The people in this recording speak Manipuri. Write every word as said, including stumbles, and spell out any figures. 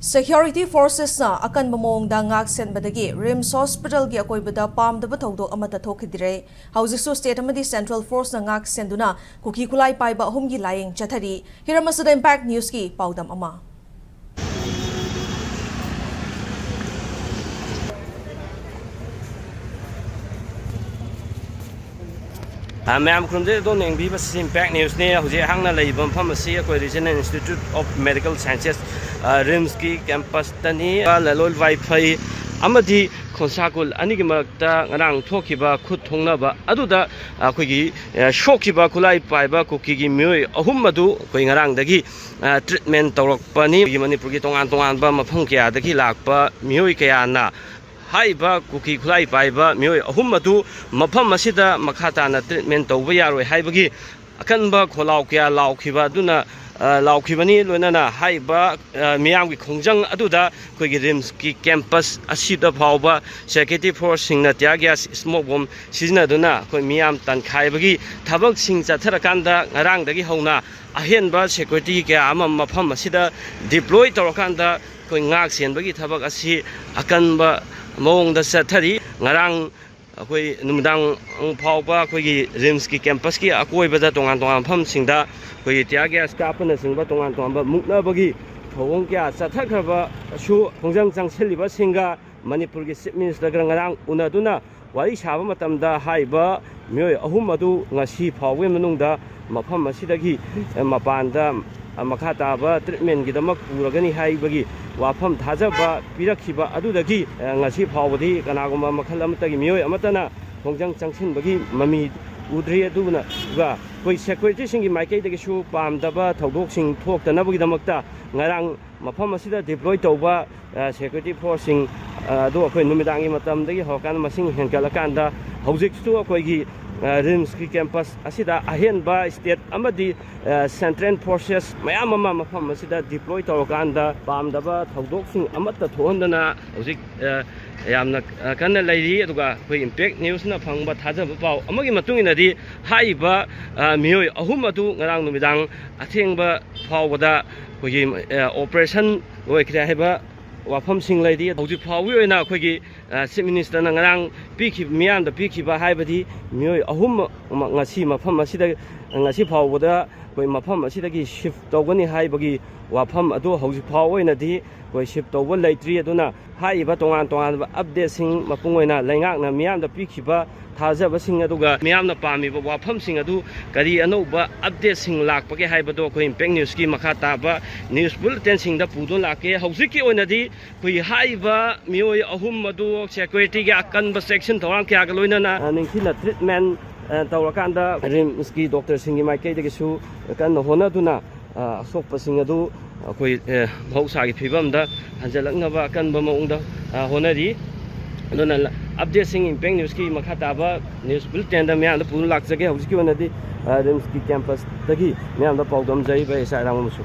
Security forcesꯅ ꯑꯀꯟꯕ ꯃꯑꯣꯡꯗ ꯉꯥꯛ ꯁꯦꯟꯕꯗꯒꯤ ꯔꯤꯝꯁ ꯍꯣꯁꯄꯤꯇꯥꯜꯒꯤ ꯑꯀꯣꯏꯕꯗ ꯄꯥꯝꯗꯕ ꯊꯧꯗꯣꯛ ꯑꯃꯠꯇ ꯊꯣꯛꯈꯤꯗ꯭ꯔꯦ꯫ ꯍꯧꯖꯤꯛꯁꯨ ꯁ꯭ꯇꯦꯠ ꯑꯃꯗꯤ ꯁꯦꯟꯇ꯭ꯔꯦꯜ ꯐꯣꯔꯁꯅ ꯉꯥꯛ ꯁꯦꯟꯗꯨꯅ ꯀꯨꯀꯤ ꯈꯨꯠꯂꯥꯏ ꯄꯥꯏꯕ ꯑꯍꯨꯝꯒꯤ ꯂꯥꯌꯦꯡ ꯆꯠꯊꯔꯤ꯫ ꯍꯤꯔꯝ ꯑꯁꯤꯗ ꯏꯝꯄꯦꯛ ꯅ꯭ꯌꯨꯁꯀꯤ ꯄꯥꯎꯗꯝ ꯑꯃ꯫ ꯑ, ꯃꯌꯥꯝ ꯈꯨꯔꯨꯝꯖꯩ꯫ ꯑꯗꯣꯝꯅ ꯌꯦꯡꯕꯤꯕꯁꯤ ꯏꯝꯄꯦꯛ ꯅ꯭ꯌꯨꯁꯅꯤ꯫ ꯍꯧꯖꯤꯛ ꯑꯩꯍꯥꯛꯅ ꯂꯩꯔꯤꯕ ꯃꯐꯝ ꯑꯁꯤ ꯑꯩꯈꯣꯏ Regional Institute of Medical Sciences, ꯑ, ꯔꯤꯝꯁꯀꯤ ꯀꯦꯝꯄꯁꯇꯅꯤ꯫ ꯂꯂꯣꯜ ꯋꯥꯏꯐꯩ ꯑꯃꯗꯤ ꯈꯣꯟꯁꯥꯀꯨꯜ ꯑꯅꯤꯒꯤ ꯃꯔꯛꯇ ꯉꯔꯥꯡ ꯊꯣꯛꯈꯤꯕ ꯈꯨꯠ ꯊꯣꯡꯅꯕ ꯑꯗꯨꯗ ꯑꯩꯈꯣꯏꯒꯤ, ꯑ, ꯁꯣꯛꯈꯤꯕ ꯈꯨꯠꯂꯥꯏ ꯄꯥꯏꯕ ꯀꯨꯀꯤꯒꯤ ꯃꯤꯑꯣꯏ ꯑꯍꯨꯝ ꯑꯗꯨ ꯑꯩꯈꯣꯏ ꯉꯔꯥꯡꯗꯒꯤ, ꯑ, ꯇ꯭ꯔꯤꯠꯃꯦꯟ ꯇꯧꯔꯛꯄꯅꯤ꯫ ꯑꯩꯈꯣꯏꯒꯤ ꯃꯅꯤꯄꯨꯔꯒꯤ ꯇꯣꯉꯥꯟ ꯇꯣꯉꯥꯟꯕ ꯃꯐꯝ ꯀꯌꯥꯗꯒꯤ ꯂꯥꯛꯄ ꯃꯤꯑꯣꯏ ꯀꯌꯥꯅ ꯍꯥꯏꯔꯤꯕ ꯀꯨꯀꯤ ꯈꯨꯠꯂꯥꯏ ꯄꯥꯏꯕ ꯃꯤꯑꯣꯏ ꯑꯍꯨꯝ ꯑꯗꯨ ꯃꯐꯝ ꯑꯁꯤꯗ ꯃꯈꯥ ꯇꯥꯅ ꯇ꯭ꯔꯤꯠꯃꯦꯟ ꯇꯧꯕ ꯌꯥꯔꯣꯏ ꯍꯥꯏꯕꯒꯤ ꯑꯀꯟꯕ ꯈꯣꯜꯂꯥꯎ ꯀꯌꯥ ꯂꯥꯎꯈꯤꯕ ꯑꯗꯨꯅ, ꯑ, ꯂꯥꯎꯈꯤꯕꯅꯤ꯫ ꯂꯣꯏꯅꯅ ꯍꯥꯏꯔꯤꯕ, ꯑ, ꯃꯤꯌꯥꯝꯒꯤ ꯈꯣꯡꯖꯪ ꯑꯗꯨꯗ ꯑꯩꯈꯣꯏꯒꯤ ꯔꯤꯝꯁꯀꯤ ꯀꯦꯝꯄꯁ ꯑꯁꯤꯗ ꯐꯥꯎꯕ ꯁꯦꯀ꯭ꯌꯨꯔꯤꯇꯤ ꯐꯣꯔꯁꯁꯤꯡꯅ ꯇꯤꯌꯥꯔ ꯒ꯭ꯌꯥꯁ, ꯁ꯭ꯃꯣꯛ ꯕꯣꯝ ꯁꯤꯖꯤꯟꯅꯗꯨꯅ ꯑꯩꯈꯣꯏ ꯃꯤꯌꯥꯝ ꯇꯥꯟꯈꯥꯏꯕꯒꯤ ꯊꯕꯛꯁꯤꯡ ꯆꯠꯊꯔꯀꯥꯟꯗ ꯉꯔꯥꯡꯗꯒꯤ ꯍꯧꯅ ꯑꯍꯦꯟꯕ ꯁꯦꯀ꯭ꯌꯨꯔꯤꯇꯤ ꯀꯌꯥ ꯑꯃ ꯃꯐꯝ ꯑꯁꯤꯗ ꯗꯤꯄ꯭ꯂꯣꯏ ꯇꯧꯔꯀꯥꯟꯗ ꯑꯩꯈꯣꯏ ꯉꯥꯛ ꯁꯦꯟꯕꯒꯤ ꯊꯕꯛ ꯑꯁꯤ ꯑꯀꯟꯕ ꯃꯑꯣꯡꯗ ꯆꯠꯊꯔꯤ꯫ ꯉꯔꯥꯡ ꯑꯩꯈꯣꯏ ꯅꯨꯃꯤꯗꯥꯡ ꯐꯥꯎꯕ ꯑꯩꯈꯣꯏꯒꯤ ꯔꯤꯝꯁꯀꯤ ꯀꯦꯝꯄꯁꯀꯤ ꯑꯀꯣꯏꯕꯗ ꯇꯣꯉꯥꯟ ꯇꯣꯉꯥꯟꯕ ꯃꯐꯝꯁꯤꯡꯗ ꯑꯩꯈꯣꯏꯒꯤ ꯇꯤꯌꯥꯔ ꯒ꯭ꯌꯥꯁ ꯀꯥꯞꯄꯅꯆꯤꯡꯕ ꯇꯣꯉꯥꯟ ꯇꯣꯉꯥꯟꯕ ꯃꯨꯛꯅꯕꯒꯤ ꯊꯧꯑꯣꯡ ꯀꯌꯥ ꯆꯠꯊꯈ꯭ꯔꯕꯁꯨ, ꯈꯣꯡꯖꯪ ꯆꯪꯁꯤꯜꯂꯤꯕꯁꯤꯡꯒ ꯃꯅꯤꯄꯨꯔꯒꯤ ꯆꯤꯐ ꯃꯤꯅꯤꯁꯇꯔꯒ ꯉꯔꯥꯡ ꯎꯅꯗꯨꯅ ꯋꯥꯔꯤ ꯁꯥꯕ ꯃꯇꯝꯗ ꯍꯥꯏꯔꯤꯕ ꯃꯤꯑꯣꯏ ꯑꯍꯨꯝ ꯑꯗꯨ ꯉꯁꯤ ꯐꯥꯎꯕꯒꯤ ꯃꯅꯨꯡꯗ ꯃꯐꯝ ꯑꯁꯤꯗꯒꯤ ꯃꯄꯥꯟꯗ ꯃꯈꯥ ꯇꯥꯕ ꯇ꯭ꯔꯤꯠꯃꯦꯟꯒꯤꯗꯃꯛ ꯄꯨꯔꯒꯅꯤ ꯍꯥꯏꯕꯒꯤ ꯋꯥꯐꯝ ꯊꯥꯖꯕ ꯄꯤꯔꯛꯈꯤꯕ ꯑꯗꯨꯗꯒꯤ ꯉꯁꯤ ꯐꯥꯎꯕꯗꯤ ꯀꯅꯥꯒꯨꯝꯕ ꯃꯈꯜ ꯑꯃꯠꯇꯒꯤ ꯃꯤꯑꯣꯏ ꯑꯃꯠꯇꯅ ꯈꯣꯡꯖꯪ ꯆꯪꯁꯤꯟꯕꯒꯤ ꯃꯃꯤ ꯎꯗ꯭ꯔꯤ꯫ ꯑꯗꯨꯅ ꯑꯩꯈꯣꯏ ꯁꯦꯀ꯭ꯌꯨꯔꯤꯇꯤꯁꯤꯡꯒꯤ ꯃꯥꯏꯀꯩꯗꯒꯤꯁꯨ ꯄꯥꯝꯗꯕ ꯊꯧꯗꯣꯛꯁꯤꯡ ꯊꯣꯛꯇꯅꯕꯒꯤꯗꯃꯛꯇ ꯉꯔꯥꯡ ꯃꯐꯝ ꯑꯁꯤꯗ ꯗꯤꯄ꯭ꯂꯣꯏ ꯇꯧꯕ, ꯑ, ꯁꯦꯀ꯭ꯌꯨꯔꯤꯇꯤ ꯐꯣꯔꯁꯁꯤꯡ, ꯑ, ꯑꯗꯨ ꯑꯩꯈꯣꯏ ꯅꯨꯃꯤꯗꯥꯡꯒꯤ ꯃꯇꯝꯗꯒꯤ ꯍꯧꯔꯀꯥꯟꯗ ꯃꯁꯤꯡ ꯍꯦꯟꯒꯠꯂꯀꯥꯟꯗ ꯍꯧꯖꯤꯛꯁꯨ ꯑꯩꯈꯣꯏꯒꯤ, ꯔꯤꯝꯁꯀꯤ ꯀꯦꯝꯄꯁ ꯑꯁꯤꯗ ꯑꯍꯦꯟꯕ ꯁ꯭ꯇꯦꯠ ꯑꯃꯗꯤ ꯁꯦꯟꯇ꯭ꯔꯦꯜ ꯐꯣꯔꯁꯦꯁ ꯃꯌꯥꯝ ꯑꯃ ꯃꯐꯝ ꯑꯁꯤꯗ ꯗꯤꯄ꯭ꯂꯣꯏ ꯇꯧꯔꯀꯥꯟꯗ ꯄꯥꯝꯗꯕ ꯊꯧꯗꯣꯛꯁꯤꯡ ꯑꯃꯠꯇ ꯊꯣꯛꯍꯟꯗꯅ ꯍꯧꯖꯤꯛ ꯌꯥꯝꯅ ꯀꯟꯅ ꯂꯩꯔꯤ꯫ ꯑꯗꯨꯒ ꯑꯩꯈꯣꯏ ꯏꯝꯄꯦꯛ ꯅ꯭ꯌꯨꯁꯅ ꯐꯪꯕ ꯊꯥꯖꯕ ꯄꯥꯎ ꯑꯃꯒꯤ ꯃꯇꯨꯡ ꯏꯟꯅꯗꯤ ꯍꯥꯏꯔꯤꯕ ꯃꯤꯑꯣꯏ ꯑꯍꯨꯝ ꯑꯗꯨ ꯉꯔꯥꯡ ꯅꯨꯃꯤꯗꯥꯡ ꯑꯊꯦꯡꯕ ꯐꯥꯎꯕꯗ ꯑꯩꯈꯣꯏꯒꯤ ꯑꯣꯄꯔꯦꯁꯟ ꯑꯣꯏꯈ꯭ꯔꯦ ꯍꯥꯏꯕ ꯋꯥꯐꯝꯁꯤꯡ ꯂꯩꯔꯤ꯫ ꯍꯧꯖꯤꯛ ꯐꯥꯎꯕꯒꯤ ꯑꯣꯏꯅ ꯑꯩꯈꯣꯏꯒꯤ ꯆꯤꯐ ꯃꯤꯅꯤꯁꯇꯔꯅ ꯉꯔꯥꯡ ꯄꯤꯈꯤꯕ, ꯃꯤꯌꯥꯝꯗ ꯄꯤꯈꯤꯕ ꯍꯥꯏꯕꯗꯤ ꯃꯤꯑꯣꯏ ꯑꯍꯨꯝ ꯉꯁꯤ ꯃꯐꯝ ꯑꯁꯤꯗ, ꯉꯁꯤ ꯐꯥꯎꯕꯗ ꯑꯩꯈꯣꯏ ꯃꯐꯝ ꯑꯁꯤꯗꯒꯤ ꯁꯤꯐ ꯇꯧꯒꯅꯤ ꯍꯥꯏꯕꯒꯤ ꯋꯥꯐꯝ ꯑꯗꯨ ꯍꯧꯖꯤꯛ ꯐꯥꯎꯕ ꯑꯣꯏꯅꯗꯤ ꯑꯩꯈꯣꯏ ꯁꯤꯐ ꯇꯧꯕ ꯂꯩꯇ꯭ꯔꯤ꯫ ꯑꯗꯨꯅ ꯍꯥꯏꯔꯤꯕ ꯇꯣꯉꯥꯟ ꯇꯣꯉꯥꯟꯕ ꯑꯞꯗꯦꯠꯁꯤꯡ ꯃꯄꯨꯡ ꯑꯣꯏꯅ ꯂꯩꯉꯥꯛꯅ ꯃꯤꯌꯥꯝꯗ ꯄꯤꯈꯤꯕ ꯊꯥꯖꯕꯁꯤꯡ ꯑꯗꯨꯒ ꯃꯤꯌꯥꯝꯅ ꯄꯥꯝꯃꯤꯕ ꯋꯥꯐꯝꯁꯤꯡ ꯑꯗꯨ ꯀꯔꯤ ꯑꯅꯧꯕ ꯑꯞꯗꯦꯠꯁꯤꯡ ꯂꯥꯛꯄꯒꯦ ꯍꯥꯏꯕꯗꯨ ꯑꯩꯈꯣꯏ ꯏꯝꯄꯦꯛ ꯅ꯭ꯌꯨꯁꯀꯤ ꯃꯈꯥ ꯇꯥꯕ ꯅ꯭ꯌꯨꯁ ꯕꯨꯂꯦꯇꯤꯟꯁꯤꯡꯗ ꯄꯨꯗꯨꯅ ꯂꯥꯛꯀꯦ꯫ ꯍꯧꯖꯤꯛꯀꯤ ꯑꯣꯏꯅꯗꯤ ꯑꯩꯈꯣꯏꯒꯤ ꯍꯥꯏꯔꯤꯕ ꯃꯤꯑꯣꯏ ꯑꯍꯨꯝ ꯑꯗꯨ ꯁꯦꯀ꯭ꯌꯨꯔꯤꯇꯤꯒꯤ ꯑꯀꯟꯕ ꯆꯦꯛꯁꯤꯟ ꯊꯧꯔꯥꯡ ꯀꯌꯥꯒ ꯂꯣꯏꯅꯅ ꯅꯤꯡꯊꯤꯅ ꯇ꯭ꯔꯤꯠꯃꯦꯟ ꯇꯧꯔꯀꯥꯟꯗ ꯔꯤꯝꯁꯀꯤ ꯗꯣꯛꯇꯔꯁꯤꯡꯒꯤ ꯃꯥꯏꯀꯩꯗꯒꯤꯁꯨ ꯀꯟꯅ ꯍꯣꯠꯅꯗꯨꯅ ꯑꯁꯣꯛꯄꯁꯤꯡ ꯑꯗꯨ ꯑꯩꯈꯣꯏ ꯃꯍꯧꯁꯥꯒꯤ ꯐꯤꯕꯝꯗ ꯍꯟꯖꯤꯜꯂꯛꯅꯕ ꯑꯀꯟꯕ ꯃꯑꯣꯡꯗ ꯍꯣꯠꯅꯔꯤ꯫ ꯑꯗꯨꯅ ꯑꯞꯗꯦꯠꯁꯤꯡ ꯏꯝꯄꯦꯛ ꯅ꯭ꯌꯨꯁꯀꯤ ꯃꯈꯥ ꯇꯥꯕ ꯅ꯭ꯌꯨꯁ ꯕꯨꯂꯦꯇꯤꯟꯗ ꯃꯌꯥꯝꯗ ꯄꯨꯗꯨꯅ ꯂꯥꯛꯆꯒꯦ꯫ ꯍꯧꯖꯤꯛꯀꯤ ꯑꯣꯏꯅꯗꯤ ꯔꯤꯝꯁꯀꯤ ꯀꯦꯝꯄꯁꯇꯒꯤ ꯃꯌꯥꯝꯗ ꯄꯥꯎꯗꯝꯖꯔꯤꯕ ꯑꯦꯁ ꯑꯥꯏ ꯔꯥꯃꯃꯁꯨ꯫